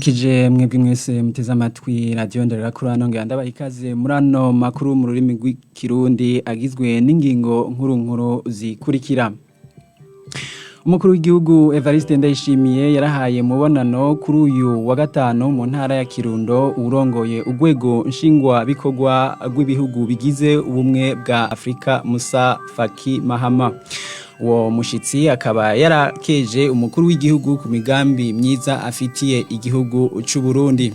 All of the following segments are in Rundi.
Ndabaramukije mwebwe mwese muteze amatwi radiyo nderarakuru nongera ndabaha ikaze muri ano makuru mu rurimi rw'ikirundi agizwe n'ingingo nkuru nkuru zikurikira. Umukuru w'igihugu Evariste Ndayishimiye yarahaye mubonano kuri uyu wa gatanu mu ntara ya Kirundo urongoye urwego nshingwa bikorwa rw'ibihugu bigize ubumwe bwa Afrika Musa Faki Mahama. Uwo mushitsi akaba yarakeje umukuru w'igihugu ku migambi myiza afitiye igihugu c'u Burundi.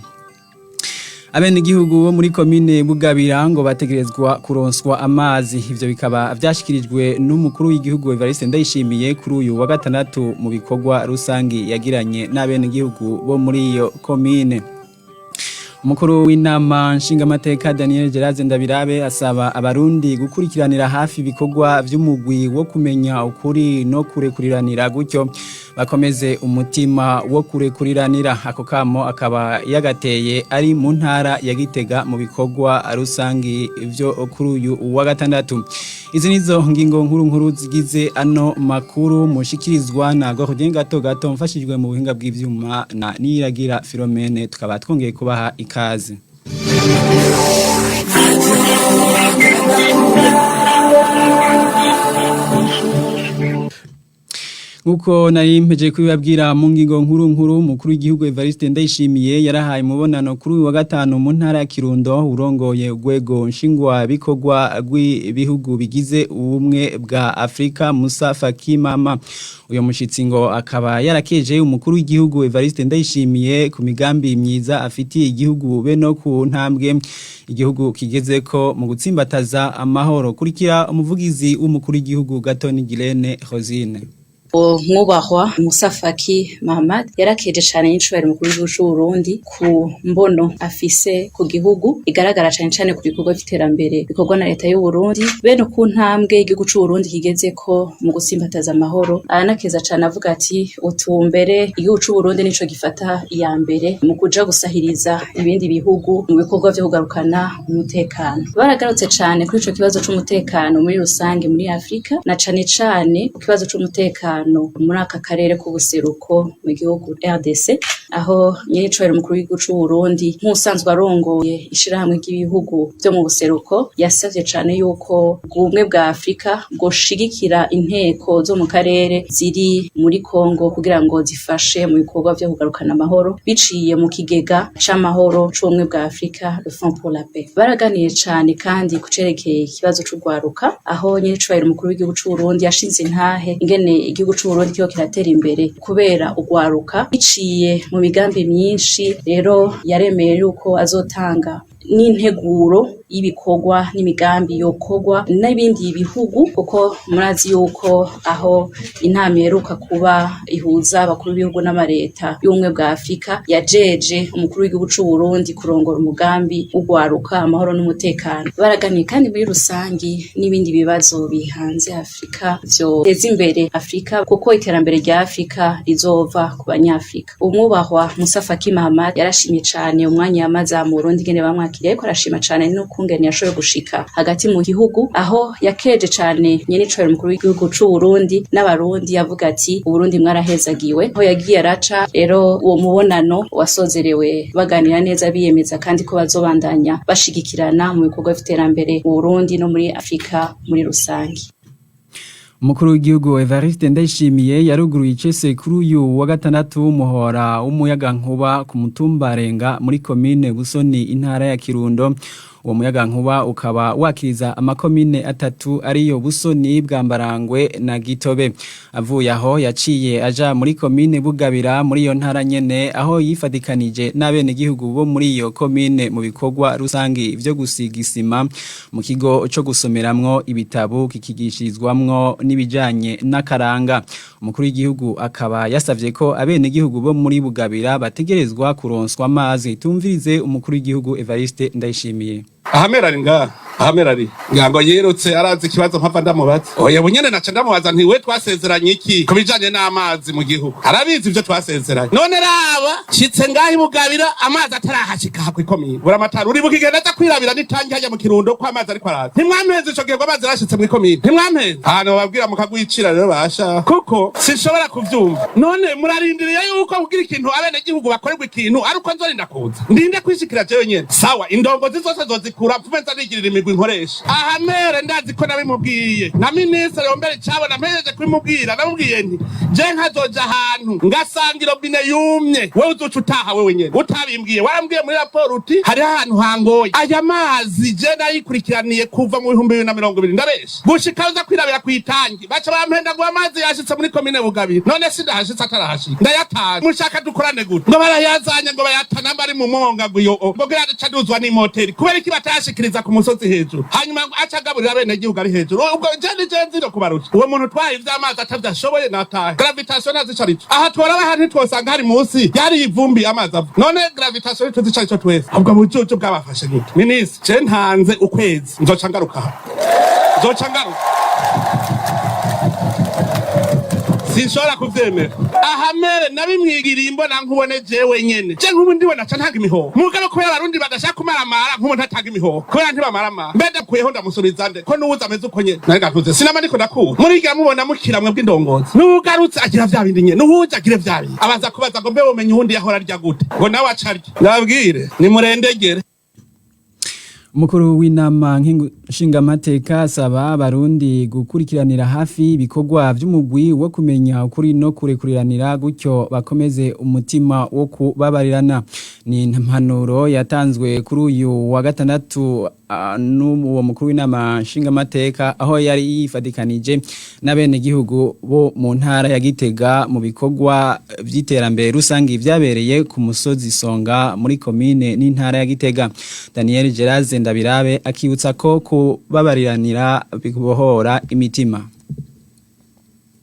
Abenegihugu bo muri komine Bugabira ngo bategerezwa kuronswa amazi, ivyo bikaba vyashikirijwe n'umukuru w'igihugu Evariste Ndayishimiye kuri uyu wa gatandatu mu bikorwa rusangi yagiranye n'abenegihugu bo muri iyo komine. Umukuru w'inama nshingamateka Daniel Geraze Ndabirabe asaba abarundi gukurikiranira hafi ibikorwa vy'umugwi wo kumenya ukuri no kurekuriranira, gutyo bakomeze umutima wo kurekuriranira. Ako kamo akaba yagateye ari mu ntara ya Gitega mu bikorwa rusangi vyo kuri uyu wa gatandatu. Izi nizo ngingo nkuru nkuru zigize ano makuru mushikirizwa na Gordien Gato Gato mfashijwe mu buhinga bw'ivyuma na Niragira Philomene, tukaba twongeye kubaha ikaze. Nkuko nari mpeje kubibabwira mu ngingo nkuru nkuru, umukuru w'igihugu Evariste Ndayishimiye yarahaye umubonano kuri uyu wa gatanu mu ntara ya Kirundo urongoye urwego nshingwa bikorwa rw'ibihugu bigize ubumwe bwa Afrika Musa Faki Mama. Uyo mushitsi ngo akaba yarakeje umukuru w'igihugu Evariste Ndayishimiye ku migambi myiza afitiye igihugu be no ku ntambwe igihugu kigezeko mu gutsimbataza amahoro. Kurikira umuvugizi w'umukuru w'igihugu Gatoni Girene Rosine. Mwubahwa Musa Faki Mahamad yarakeje cane n'icubahiro umukuru w'igihugu c'Uburundi ku mbono afise ku gihugu igaragara cane cane ku bikorwa vy'iterambere bikorwa na leta y'Uburundi bene ku ntambwe igihugu c'Uburundi kigezeko mu gutsimbataza amahoro. Aranakeza cane avuga ati utumbere igihugu c'Uburundi nico gifata iya mbere mu kuja gusahiriza ibindi bihugu mu bikorwa vyo kugarukana umutekano. Baragarutse cane kuri ico kibazo c'umutekano muri rusange muri Afrika na cane cane ku kibazo c'umutekano muri aka karere k'ubuseruko mu gihugu RDC, aho nyenicubahiro umukuru w'igihugu c'Uburundi nk'usanzwe arongoye ishirahamwe ry'ibihugu vyo mu buseruko yasavye cane yuko ubumwe bwa Afrika bwoshigikira inteko zo mu karere ziri muri Kongo kugira ngo zifashe mu bikorwa vyo kugarukana amahoro biciye mu kigega c'amahoro c'ubumwe bwa Afrika, le Fonds pour la paix. Baraganiye cane kandi kucerekeye ikibazo c'urwaruka, aho nyenicubahiro umukuru w'igihugu c'Uburundi yashinze intahe ingene igihugu c'Uburundi kiriko kiratera imbere kubera urwaruka biciye mu migambi myinshi. Rero yaremeye yuko azotanga n'integuro y'ibikorwa n'imigambi yokorwa n'ibindi bihugu, kuko murazi yuko aho inama iheruka kuba ihuza abakuru b'ibihugu n'amareta y'ubumwe bwa Afrika yajeje umukuru w'igihugu c'Uburundi kurongora umugambi w'urwaruka, amahoro n'umutekano. Baraganiye kandi muri rusangi n'ibindi bibazo bihanze Afrika vyoteza imbere Afrika, kuko iterambere rya Afrika rizova ku banyafrika. Umwubahwa Musa Faki Mahamad yarashimye cane umwanya yamaze mu Burundi ingene bamwakiriye, ariko arashima cane n'ukungene yashoboye gushika hagati mu gihugu, aho yakeje cane nyenicubahiro umukuru w'igihugu c'Uburundi n'abarundi, yavuga ati Uburundi mwarahezagiwe aho yagiye araca. Rero uwo mubonano wasozerewe baganira neza, biyemeza kandi ko bazobandanya bashigikirana mu bikorwa vy'iterambere mu Burundi no muri Afrika muri rusangi. Umukuru w'igihugu Evariste Ndayishimiye yaruguruye icese kuri uyu wa gatandatu w'umuhora w'umuyagankuba ku mutumba Renga muri komine Busoni, intara ya Kirundo. Uwo muyagankuba ukaba wakiriza amakomine atatu ariyo Busoni, Bwambarangwe na Gitobe. Avuye aho yaciye aja muri komine Bugabira muri iyo ntara nyene, aho yifadikanije n'abenegihugu bo muri iyo komine mu bikorwa rusangi vyo gusiga isima mu kigo co gusomeramwo ibitabo kikigishirizwamwo n'ibijanye n'akaranga. Umukuru w'igihugu akaba yasavye ko abenegihugu bo muri Bugabira bategerezwa kuronswa amazi. Tumvirize umukuru w'igihugu Evariste Ndayishimiye. Ahamera ari ngaha Ahamera ari ngira ngo yirutse, arazi ikibazo mpava ndamubaza. Oya, bunyene naca ndamubaza nti: "We twasezeranye iki ku bijanye n'amazi mu gihugu?" Arabizi ivyo twasezeranye. None raba, nshitse ngaho ibugabira, amazi atarahashika ha kw'ikomine. Buramatari, uribuka igenda aza kwirabira n'itangi hajya mu Kirundo ko amazi ariko araza? Ntimwampeze ico gihe ngo amazi arashitse mw'ikomine? Ntimwampeze ahantu bababwira mukagwicira rero basha, kuko sinshobora kuvyumva. None murarindiriye yuko kugira ikintu abenegihugu bakorerwa ikintu ari uko nzorinda kuza ndinde kwishikira jewe nyene? Sawa, indongozi zose zozikura mvume nza nigirira imigwi nkoresha. Aha mere ndazi ko nabimubwiye na minisitiri Yombere cabona, mpejeje kubimubwira namubwiye nti: "Je nkazoja ahantu ngasanga irobine yumye, wewe uzoca utaha wewe nyene." Utabimbwiye, warambwiye muri raporo uti hariho ahantu hangoye aya mazi. Je nayikurikiraniye kuva mu 2020, ndabesha, gushika uza kwirabira kw'itangi, baca bampenda ngo amazi yashitse muri komine Bugabira. None sindahashitse, atarahashika ndayatanga. Mushaka dukorane gute? Ngo barayazanye, ngo bayatana bari mu mwonga, ngo iyo ngo gira aca duzwa n'imoteri. Kubera iki batayashikiriza ku musozi hejuru, hanyuma ngo aca agaburira abenegihugu ari hejuru? Ubwo je ni je nzino kubarusha. Uwo muntu twaye ivy'amazi atavyashoboye natahe. Gravitation ntazi ico arico. Aha tworaba aha ntitwosanga hari munsi yari ivumbi amazi ava? None gravitation ntituzi ico arico twese? Ubwo bujuju bwabafashe gute? Minisitiri, je ntanze ukwezi, nzoca ngaruka aha, nzoca ngaruka. Sinshobora kuvyemera. Aha mere nabimwigiriye imbona nkubone jewe nyene. Je nk'ubu ndiwe naca ntanga imihoho, mugabo kubera abarundi badashaka kumaramara, nk'ubu ntatanga imihoho kubera ntibamaramara. Mbe ndakuyeho ndamusubiza nde ko n'uwuzi ameze uko nyene? Nari ngavuze sinama ndiko ndakura murigira mubona mukira mwebwe indongozi. N'ugarutse agira vya bindi nyene, n'uwuje agire vya bindi, abanza kubaza ngo: "Mbe womenye uwundi yahora arya gute?" Ngo nawe aca arya. Ndababwire nimurendegere. Umukuru w'inama nshingamateka asaba abarundi gukurikiranira hafi ibikorwa vy'umugwi wo kumenya ukuri no kurekuriranira, gutyo bakomeze umutima wo kubabarirana. Ni impanuro yatanzwe kuri uyu wa gatandatu n'uwo mukuru w'inama nshingamateka, aho yari yifadikanije n'abenegihugu bo mu ntara ya Gitega mu bikorwa vy'iterambere rusangi vyabereye ku musozi Songa muri komine n'intara ya Gitega. Daniel Geraze Ndabirabe akibutsa ko kubabariranira bibohora imitima.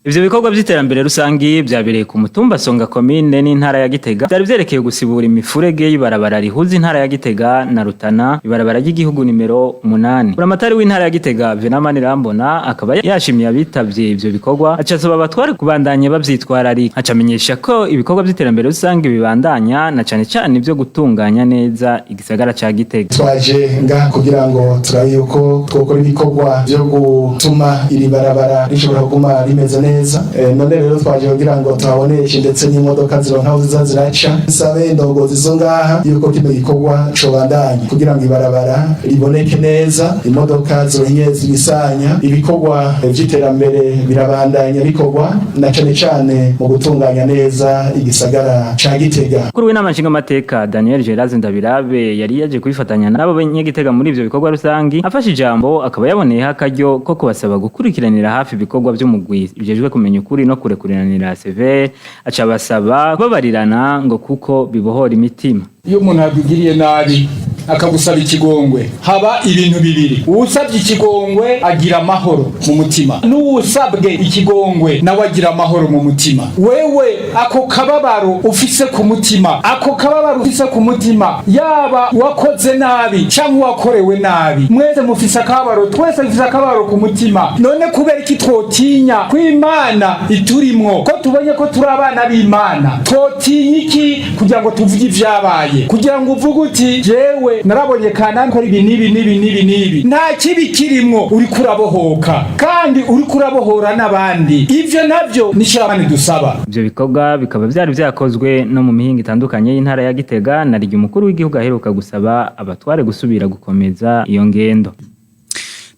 Ivyo bikorwa vy'iterambere rusangi vyabereye ku mutumba Songa, komine n'intara ya Gitega, vyari vyerekeye gusibura imifurege y'ibarabara rihuza intara ya Gitega na Rutana, ibarabara ry'igihugu nimero 8. Buramatari w'intara ya Gitega, Venamani Rambona, akaba yashimiye abitavye ivyo bikorwa, aca asaba abatware kubandanya bavyitwararika, aca amenyesha ko ibikorwa vy'iterambere rusangi bibandanya, na cane cane ivyo gutunganya neza igisagara ca Gitega. Twaje ngaha kugira ngo turabe yuko twokora ibikorwa vyo gutuma iri barabara rishobora kuguma rimeze neza. None rero twaje kugira ngo tuhaboneshe, ndetse n'imodoka zironka aho ziza ziraca. Nsabe indongozi zo ngaha yuko kino gikorwa cobandanya kugira ngo ibarabara riboneke neza, imodoka zironke zibisanya. Ibikorwa vy'iterambere birabandanya bikorwa, na cane cane mu gutunganya neza igisagara ca Gitega. Mukuru w'inama nshingamateka Daniel Geraze Ndabirabe yari yaje kwifatanya n'abo banyagitega muri ivyo bikorwa rusangi. Afashe ijambo, akaba yaboneyeho akaryo ko kubasaba gukurikiranira hafi ibikorwa vy'umugwi ujejwe kumenya ukuri no kurekuriranira, CVR, aca basaba kubabarirana ngo kuko bibohora imitima. Iyo umuntu akugiriye nabi akagusaba ikigongwe, haba ibintu bibiri: uwusabye ikigongwe agira amahoro mu mutima, n'uwusabwe ikigongwe nawe agira amahoro mu mutima. Wewe ako kababaro ufise ku mutima, ako kababaro ufise ku mutima, yaba uwakoze nabi cyangwa uwakorewe nabi, mwese mufise akababaro, twese dufise akababaro ku mutima. None kubera iki twotinya ko Imana iturimwo, ko tubonye ko turi abana b'Imana? Twotinya iki kugira ngo tuvuge ivyabaye, kugira ngo uvuge uti: "Jewe narabonye kanani kora ibi n'ibi n'ibi n'ibi n'ibi"? Nta kibi kirimwo, uriko urabohoka kandi uriko urabohora n'abandi. Ivyo navyo nico abandi dusaba. Ivyo bikorwa bikaba vyari vyakozwe no mu mihingo itandukanye y'intara ya Gitega, na ryo umukuru w'igihugu aheruka gusaba abatware gusubira gukomeza iyo ngendo.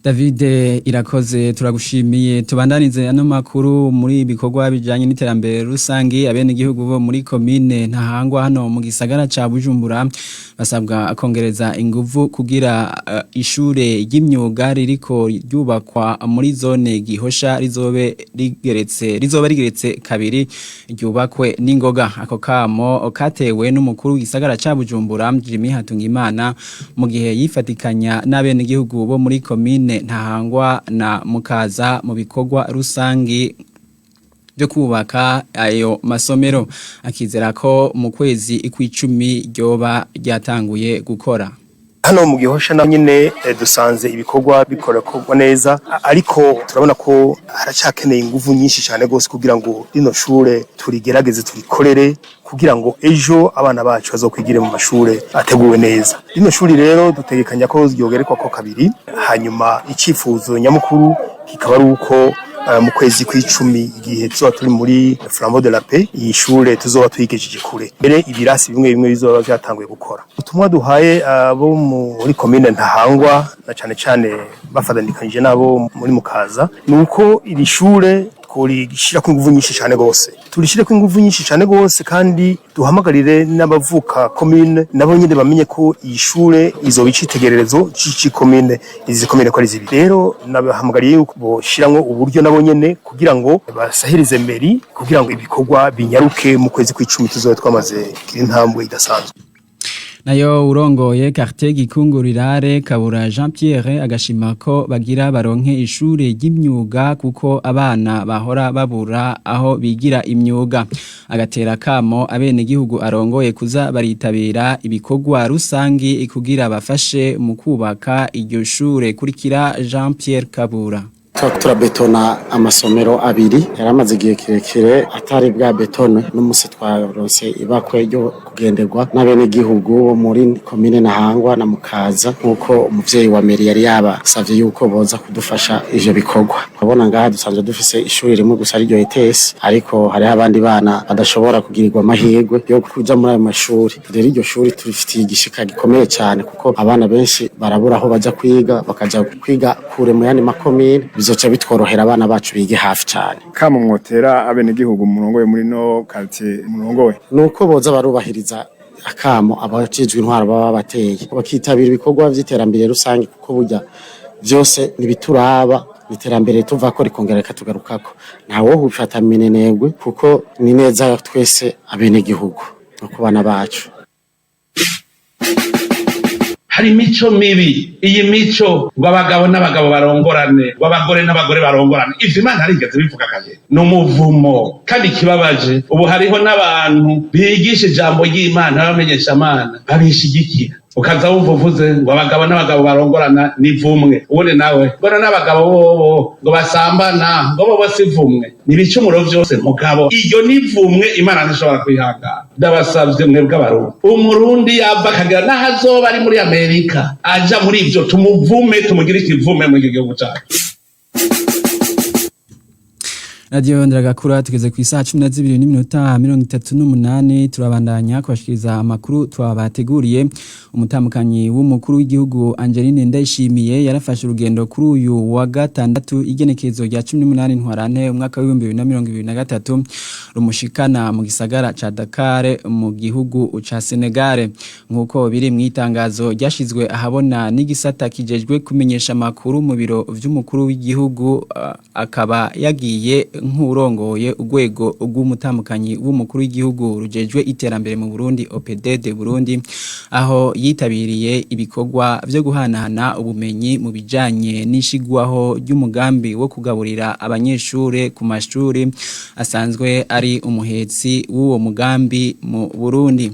David Irakoze, turagushimiye. Tubandanize ano makuru muri ibikorwa bijanye n'iterambere rusangi. Abene igihugu bo muri komine Ntahangwa hano mu gisagara ca Bujumbura basabwa kongereza inguvu kugira ishure ry'imyuga ririko ryubakwa muri zone Gihosha rizobe rigeretse, rizoba rigeretse kabiri, ryubakwe n'ingoga. Ako kamo katewe n'umukuru w'igisagara ca Bujumbura, Jimmy Hatungimana, mu gihe yifatikanya n'abene igihugu bo muri komine Ntahangwa na Mukaza mu bikorwa rusangi byo kubaka ayo masomero, akizera ko mu kwezi kw'icumi ryoba ryatanguye gukora. Hano mu Gihosha na nyine dusanze ibikorwa bikorakorwa neza, ariko turabona ko haracyakeneye ingufu nyinshi cyane gose kugira ngo rino shure turigerageze turikorere, kugira ngo ejo abana bacu bazokwigire mu mashure ateguwe neza. Rino shuri rero dutegekanya ko ryogerekwa ko kabiri, hanyuma icifuzo nyamukuru kikaba ari uko mu kwezi kw'icumi, igihe tuzoba turi muri Flambeau de la Paix, iyi shure tuzoba tuyigejeje kure, mbere ibirasi bimwe bimwe bizoba vyatanguye gukora. Ubutumwa duhaye abo muri komine Ntahangwa, na cane cane bafatanije nabo muri Mukaza, ni uko iri shure tworishirako inguvu nyinshi cane gose, turishireko inguvu nyinshi cane gose, kandi duhamagarire n'abavuka komine nabo nyene bamenye ko iyi shure izoba icitegererezo c'ikomine, izi komine ko ari zibiri. Rero nabahamagariye yuko boshiramwo uburyo nabo nyene kugira ngo basahirize mairie, kugira ngo ibikorwa binyaruke, mu kwezi kw'icumi tuzoba twamaze kugira intambwe idasanzwe. Nayo urongoye quartier Gikungurirare, Kabura Jean Pierre, agashima ko bagira baronke ishure ry'imyuga, kuko abana bahora babura aho bigira imyuga. Agatera kamo abene gihugu arongoye kuza baritabira ibikorwa rusangi kugira bafashe mu kubaka iryo shure. Kurikira Jean Pierre Kabura. Turabetona amasomero abiri yaramaze igihe kirekire atari bwa betone. N'umunsi twaronse ibakwe ryo kugenderwa n'abenegihugu bo muri komine Ntahangwa na Mukaza, nk'uko umuvyeyi wa mairie yari yabasavye yuko boza kudufasha ivyo bikorwa. Urabona ngaha dusanzwe dufise ishuri rimwe gusa, ariryo ETS, ariko hariho abandi bana badashobora kugirirwa amahirwe yo kuja muri ayo mashuri. Rero iryo shuri turifitiye igishika gikomeye cyane, kuko abana benshi barabura aho baja kwiga, bakaja kwiga kure mu yandi makomine. Bizoca bitworohera, abana bacu bige hafi cyane. Kamo mwotera abenegihugu murongoye muri no quartier murongoye? Nuko boza barubahiriza akamo abajejwe intwaro baba bateye, bakitabira ibikorwa vy'iterambere rusange, kuko burya vyose nibituraba, iterambere tuvako rikongera rikatugarukako. Ntawo hufata minenegwe, kuko ni neza twese abenegihugu no ku bana bacu. Hari imico mibi, iyi mico ngo abagabo n'abagabo barongorane, ngo abagore n'abagore barongorane. Ivyo Imana harigeze bivuga kaye? Ni umuvumo. Kandi ikibabaje, ubu hariho n'abantu bigisha ijambo ry'Imana, bamenyesha Amana, babishigikira. Ukaza wumva uvuze ngo abagabo n'abagabo barongorana ni vumwe, ubundi nawe mbona n'abagabo bobo ngo basambana, ngo bobo si vumwe, ni ibicumuro vyose. Mugabo iryo ni vumwe, Imana ntishobora kwihangana. Ndabasavye mwebwe Abarundi, Umurundi yava akagira n'aho azoba ari muri Amerika, aja muri ivyo, tumuvume, tumugire ikivume muri iki gihugu cacu. Radio Ndragakura, tugeze ku isaha 12:38. Turabandanya kubashikiriza amakuru twabateguriye. Umutambukanyi w'umukuru w'igihugu Angeline Ndayishimiye yarafashe urugendo kuri uyu wa gatandatu, igenekerezo rya 18 Ntwarante umwaka wa 2023, rumushikana mu gisagara ca Dakar mu gihugu ca Senegal, nkuko biri mu itangazo ryashizwe ahabona n'igisata kijejwe kumenyesha amakuru mu biro vy'umukuru w'igihugu. Akaba yagiye nk'urongoye urwego rw'umutambukanyi w'umukuru w'igihugu rujejwe iterambere mu Burundi, OPD de Burundi, aho yitabiriye ibikorwa vyo guhanahana ubumenyi mu bijanye n'ishigwaho ry'umugambi wo kugaburira abanyeshure ku mashuri, asanzwe ari umuhetsi w'uwo mugambi mu Burundi.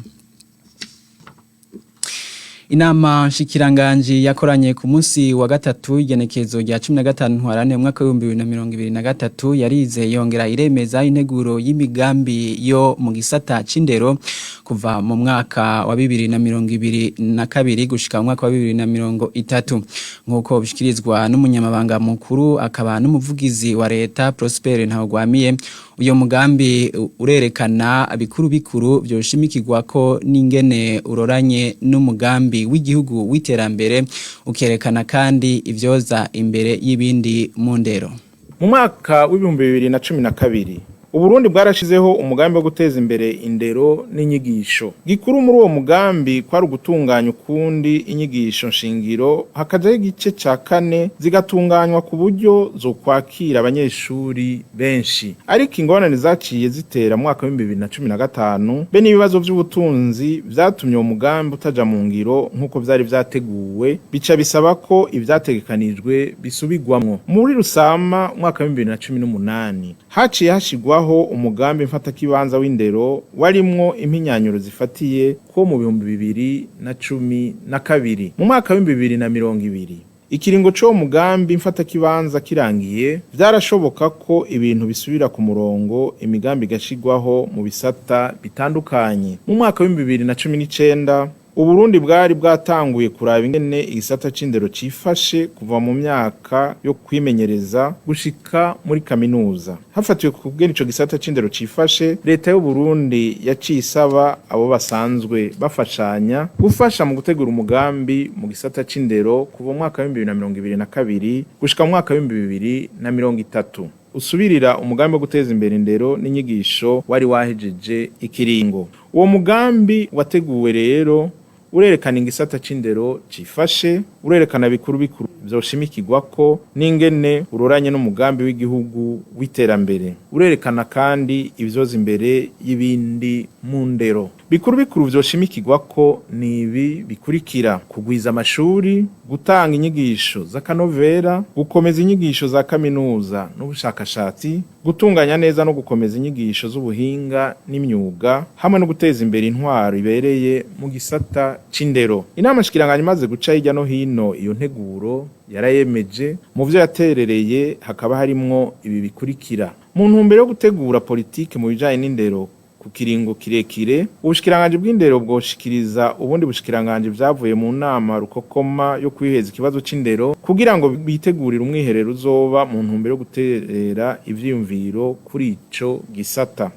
Inama nshikiranganji yakoranye ku munsi wa gatatu, igenekezo rya 15 Ntwarante umwaka wa 2023, yarize yongera iremeza integuro y'imigambi yo mu gisata c'indero kuva mu mwaka wa 2022 gushika mu mwaka wa 2030, nkuko bishikirizwa n'umunyamabanga mukuru akaba n'umuvugizi wa leta, Prosper Ntawugwamiye. Uyo mugambi urerekana bikuru bikuru vyoshimikirwa ko n'ingene uroranye n'umugambi w'igihugu w'iterambere, ukerekana kandi ivyoza imbere y'ibindi mu ndero. Mu mwaka w'2012, Uburundi bwarashizeho umugambi wo guteza imbere indero n'inyigisho. Gikuru muri uwo mugambi kwari ugutunganya ukundi inyigisho nshingiro, hakajaho igice ca kane, zigatunganywa ku buryo zokwakira abanyeshuri benshi. Ariko ingorane zaciye zitera mu mwaka w'2015 be n'ibibazo vy'ubutunzi vyatumye uwo mugambi utaja mu ngiro nk'uko vyari vyateguwe, bica bisaba ko ivyategekanijwe bisubigwamwo. Muri Rusama umwaka w'2018 haciye hashigwaho hashigwaho umugambi mfatakibanza w'indero warimwo impinyanyuro zifatiye ko mu 2012. Mu mwaka w'2020 ikiringo c'uwo mugambi mfatakibanza kirangiye, vyarashoboka ko ibintu bisubira ku murongo, imigambi igashigwaho mu bisata bitandukanye. Mu mwaka w'2019 Uburundi bwari bwatanguye kuraba ingene igisata c'indero cifashe kuva mu myaka yo kwimenyereza gushika muri kaminuza. Hafatiwe ku kugena ico gisata c'indero cifashe, leta y'u Burundi yaciye isaba abo basanzwe bafashanya gufasha mu gutegura umugambi mu gisata c'indero kuva mu mwaka w'2022 gushika mu mwaka w'2030, usubirira umugambi wo guteza imbere indero n'inyigisho wari wahejeje ikiringo. Uwo mugambi wateguwe rero urerekana igisata c'indero cifashe, urerekana bikuru bikuru vyoshimikirwako n'ingene uroranye n'umugambi w'igihugu w'iterambere, urerekana kandi ivyoza imbere y'ibindi mu ndero. Bikuru bikuru vyoshimikirwako ni ibi bikurikira: kugwiza amashuri, gutanga inyigisho z'akanovera, gukomeza inyigisho za kaminuza n'ubushakashatsi, gutunganya neza no gukomeza inyigisho z'ubuhinga n'imyuga, hamwe no guteza imbere intwaro ibereye mu gisata c'indero. Inama shikiranganya imaze guca hirya no hino iyo nteguro yarayemeje. Mu vyo yaterereye hakaba harimwo ibi bikurikira: mu ntumbero yo gutegura politike mu bijanye n'indero ku kiringo kirekire, ubushikiranganje bw'indero bwoshikiriza ubundi bushikiranganje vyavuye mu nama rukokoma yo kwiheza ikibazo c'indero, kugira ngo bitegurire umwiherero uzoba mu ntumbero yo guterera ivyiyumviro kuri ico gisata.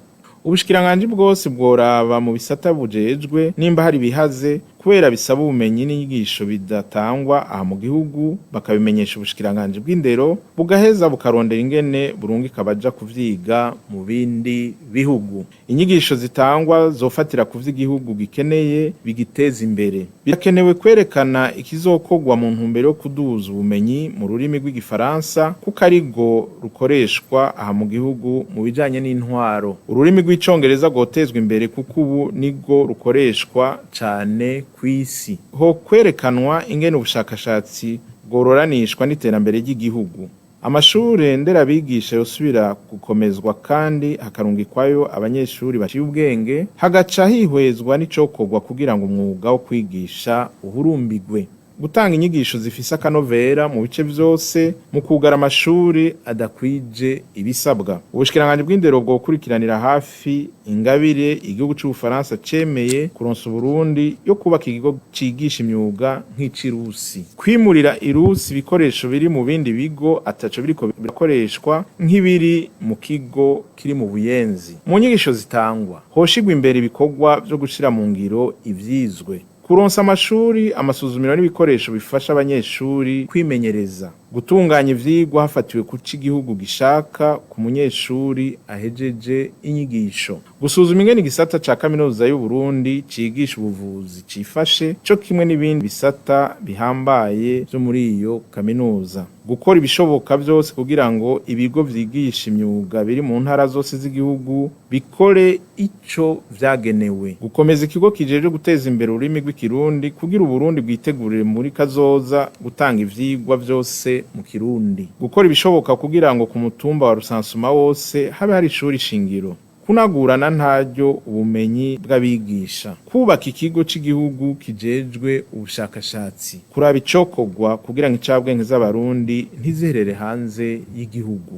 Ubushikiranganje bwose bworaba mu bisata bujejwe nimba hari bihaze kubera bisaba ubumenyi n'inyigisho bidatangwa aha mu gihugu, bakabimenyesha ubushikiranganje bw'indero, bugaheza bukarondera ingene burungika abaja kuvyiga mu bindi bihugu. Inyigisho zitangwa zofatira ku vy'igihugu gikeneye bigiteza imbere. Birakenewe kwerekana ikizokorwa mu ntumbero yo kuduza ubumenyi mu rurimi rw'igifaransa, kuko arirwo rukoreshwa aha mu gihugu mu bijanye n'intwaro. Ururimi rw'icongereza rwotezwa imbere, kuko ubu nirwo rukoreshwa cane kw'isi. Ho kwerekanwa ingene ubushakashatsi bwororanishwa n'iterambere ry'igihugu. Amashure nderabigisha yosubira gukomezwa kandi hakarungikwayo abanyeshuri baciye ubwenge, hagaca hihwezwa n'icokorwa kugira ngo umwuga wo kwigisha uhurumbigwe. Gutanga inyigisho zifise akanovera mu bice vyose, mu kugara amashuri adakwije ibisabwa. Ubushikiranganje bw'indero bwokurikiranira hafi ingabire igihugu c'Ubufaransa cemeye kuronsa Uburundi yo kubaka ikigo cigisha imyuga nk'icirusi. Kwimurira irusi ibikoresho biri mu bindi bigo ataco biriko birakoreshwa, nk'ibiri mu kigo kiri mu Buyenzi. Mu nyigisho zitangwa hoshigwa imbere ibikorwa vyo gushira mu ngiro ivyizwe. Kuronsa amashuri, amasuzumiro n'ibikoresho bifasha abanyeshuri kwimenyereza. Gutunganya ivyigwa hafatiwe ku igihugu gishaka ku munyeshuri ahejeje inyigisho. Gusuzuma ingene igisata ca kaminuza y'u Burundi cigisha ubuvuzi cifashe, co kimwe n'ibindi bisata bihambaye vyo muri iyo kaminuza. Gukora ibishoboka vyose kugira ngo ibigo vyigisha imyuga biri mu ntara zose z'igihugu bikore ico vyagenewe. Gukomeza ikigo kijejwe guteza imbere ururimi rw'ikirundi, kugira Uburundi bwitegurire muri kazoza gutanga ivyigwa vyose mu Kirundi. Gukora ibishoboka kugira ngo ku mutumba wa Rusansuma wose habe hari ishuri shingiro. Kunagurana ntaryo ubumenyi bw'abigisha. Kubaka ikigo c'igihugu kijejwe ubushakashatsi. Kuraba icokorwa kugira ngo incabwenge z'abarundi ntiziherere hanze y'igihugu.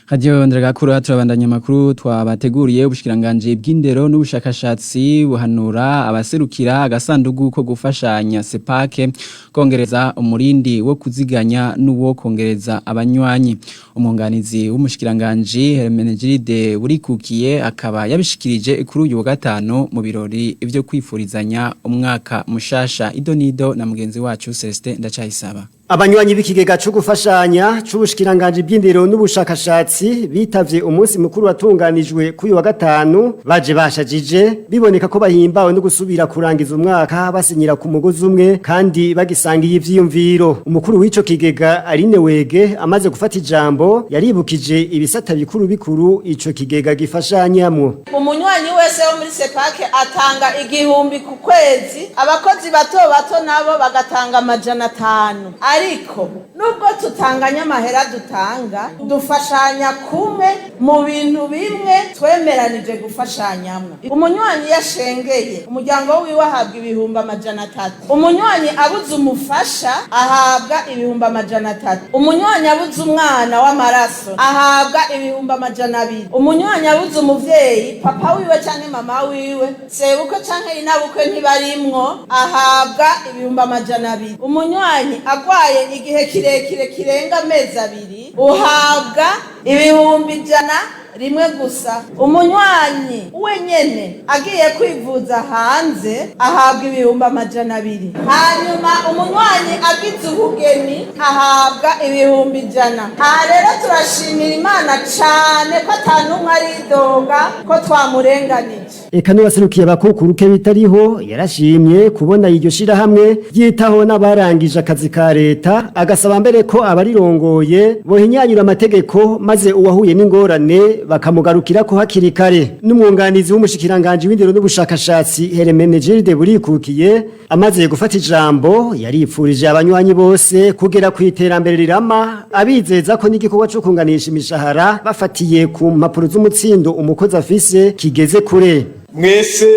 Radio Nderagakuru, turabandanya amakuru twabateguriye. Ubushikiranganje bw'indero n'ubushakashatsi buhanura abaserukira agasandugu ko gufashanya sepake kongereza umurindi wo kuziganya n'uwo kongereza abanywanyi. Umwunganizi w'umushikiranganje Hermenegilde Burikukiye akaba yabishikirije kuri uyu wa gatanu mu birori ivyo kwifurizanya umwaka mushasha. Idonido na mugenzi wacu Celestin Ndacayisaba. Abanywanyi b'ikigega cyo gufashanya c'ubushikiranganje bw'indero n'ubushakashatsi bitavye umunsi mukuru watunganijwe kuri wa gatanu baje bashajije, biboneka ko bahimbawe no gusubira kurangiza umwaka basinyira ku mugozi umwe kandi bagisangiye ivyiyumviro. Umukuru w'ico kigega Aline Wege amaze gufata ijambo yaribukije ibisata bikuru bikuru ico kigega gifashanyamwo. Umunywanyi wese wo muri sepake atanga 1000 ku kwezi, abakozi bato bato nabo bagatanga 500. Ariko nubwo tutanganya amahera dutanga, dufashanya kumwe mu bintu bimwe twemeranije gufashanyamwo. Umunywanyi yashengeye umuryango wiwe ahabwa 300,000. Umunywanyi abuze umufasha ahabwa 300,000. Umunywanyi abuze umwana w'amaraso ahabwa 200,000. Umunywanyi abuze umuvyeyi, papa wiwe canke mama wiwe, sebukwe canke inabukwe ntibarimwo, ahabwa 200,000. Umunywanyi agwaye igihe kirekire kirenga amezi 2 uhabwa 101,000 gusa. Umunywanyi wenyene agiye kwivuza hanze ahabwa 200,000. Hanyuma umunywanyi agize ubugeni ahabwa 100,000. Aha rero turashimira Imana cane ko atanumwe aridoga ko twamurenganije. Eka n'uwaserukiye abakukuruke bitariho yarashimye kubona iryo shirahamwe ryitaho n'abarangije akazi ka leta, agasaba mbere ko abarirongoye bohinyanyura amategeko maze uwahuye n'ingorane bakamugarukira ko hakiri kare. N'umwunganizi w'umushikiranganje w'indero n'ubushakashatsi Hermenegilde Burikukiye amaze gufata ijambo yaripfurije abanywanyi bose kugera ku iterambere rirama, abizeza ko n'igikorwa cyo kunganisha imishahara bafatiye ku mpapuro z'umutsindo umukozi afise kigeze kure. Mwese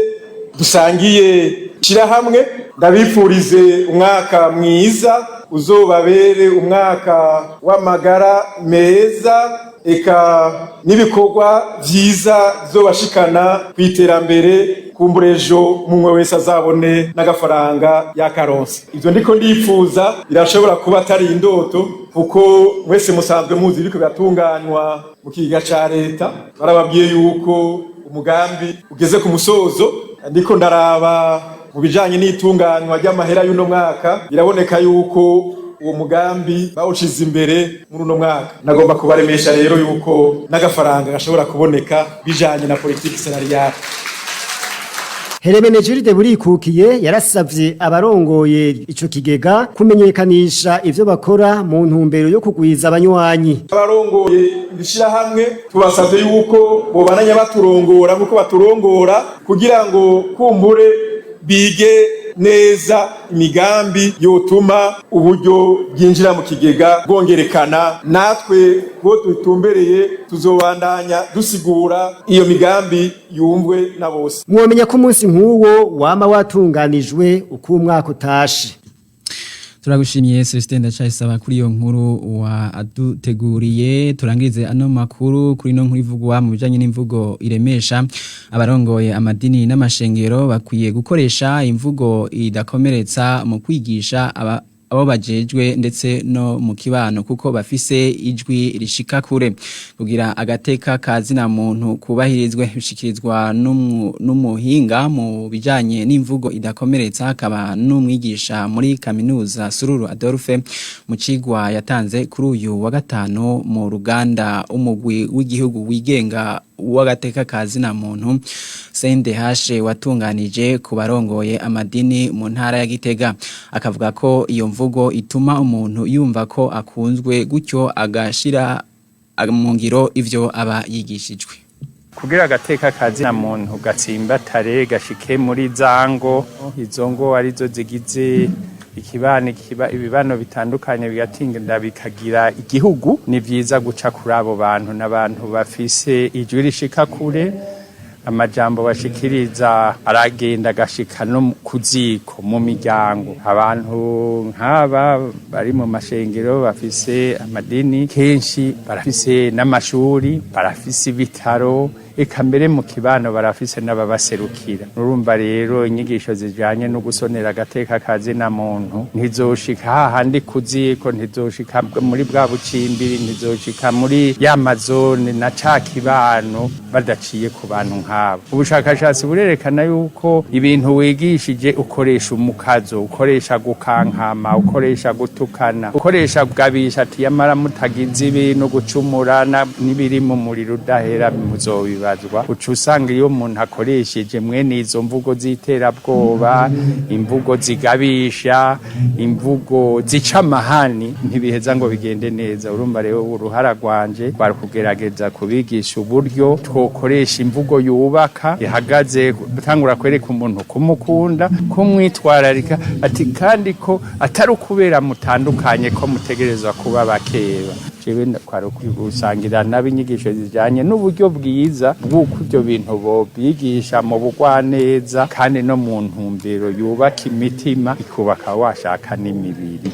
dusangiye shirahamwe, ndabifurize umwaka mwiza, uzobabere umwaka w'amagara meza, eka n'ibikorwa vyiza bizobashikana ku iterambere. Kumburejo mumwe wese azabone n'agafaranga yakaronse. Ivyo ndiko ndipfuza birashobora kuba atari indoto, kuko mwese musanzwe muzi biriko biratunganywa mu kigega ca leta. Barababwiye yuko umugambi ugeze ku musozo. Ndiko ndaraba mu bijanye n'itunganywa ry'amahera y'uno mwaka, biraboneka yuko uwo mugambi bawushize imbere muri uno mwaka. Nagomba kubaremesha rero yuko n'agafaranga gashobora kuboneka bijanye na politiki salariale. Hermenegilde Burikukiye yarasavye abarongoye ico kigega kumenyekanisha ivyo bakora mu ntumbero yo kugwiza abanywanyi. Abarongoye ishirahamwe tubasavye yuko bobananya baturongora nkuko baturongora, kugira ngo kumbure bige neza imigambi yotuma uburyo bwinjira mu kigega bwongerekana. Natwe ko dutumbereye tuzobandanya dusigura iyo migambi yumvwe na bose. Mwomenya ko umunsi nk'uwo wama watunganijwe uko umwaka utashe. Turagushimiye Celestin Ndacayisaba kuri iyo nkuru wa aduteguriye. Turangirize ano makuru kuri no nkuru ivugwa mu bijanye n'imvugo iremesha. Abarongoye amadini n'amashengero bakwiye gukoresha imvugo idakomeretsa mu kwigisha abo bajejwe ndetse no mu kibano, kuko bafise ijwi rishika kure. Kugira agateka kazina muntu kubahirizwe, bishikirizwa n'umuhinga mu bijanye n'imvugo idakomeretsa akaba n'umwigisha muri kaminuza Sururu Adolphe, mu cigwa yatanze kuri uyu wa gatanu mu ruganda umugwi w'igihugu wigenga w'agateka kazina muntu CNDH watunganije ku barongoye amadini mu ntara ya Gitega. Akavuga ko iyo mvugo ituma umuntu yumva ko akunzwe, gutyo agashira mu ngiro ivyo aba yigishijwe. Kugira agateka kazina muntu gatsimbatare, gashike muri zango, izo ngo arizo zigize ikibano, ibibano bitandukanye bigatinda bikagira igihugu, ni vyiza guca kuri abo bantu n'abantu bafise ijwi rishika kure. Amajambo bashikiriza aragenda agashika no ku ziko mu miryango. Abantu nk'aba bari mu mashengero bafise amadini, kenshi barafise n'amashuri, barafise ibitaro, eka mbere mu kibano barafise n'ababaserukira. Urumva rero inyigisho zijanye no gusonera agateka kazina muntu ntizoshika hahandi ku ziko, ntizoshika muri bwa bucimbiri, ntizoshika muri ya mazone na ca kibano badaciye ku bantu nk'abo. Ubushakashatsi burerekana yuko ibintu wigishije ukoresha umukazo, ukoresha gukankama, ukoresha gutukana, ukoresha kugabisha ati yamara mutagize ibi no gucumura n'ibiri mu muriro udahera muzobibazwa. Uca usanga iyo umuntu akoresheje mwene izo mvugo z'iterabwoba, imvugo zigabisha, imvugo zica amahani, ntibiheza ngo bigende neza. Urumva rero uruhara rwanje rwari kugerageza kubigisha uburyo twokoresha imvugo yumvwa. yubaka ihagaze, gutangura kwereka umuntu kumukunda, kumwitwararika, ati kandi ko atari ukubera mutandukanye ko mutegerezwa kuba bakeba. Jewe kwari gusangira n'abinyigisho zijanye n'uburyo bwiza bw'uko ibyo bintu bobigisha mu bugwaneza kandi no mu ntumbero yubaka imitima, ikubaka washaka n'imibiri.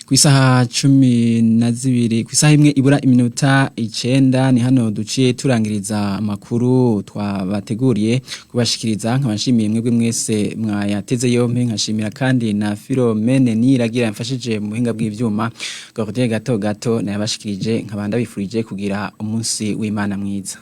Ku isaha 12, ku isaha 1 ibura iminota 9, ni hano duciye turangiriza amakuru twabateguriye kubashikiriza. Nkabashimiye mwebwe mwese mwayateze yompe, nkashimira kandi na Philomene Niragira yamfashije mu buhinga bw'ivyuma. Gakote gato gato nayabashikirije, nkabanda bifurije kugira umunsi w'Imana mwiza.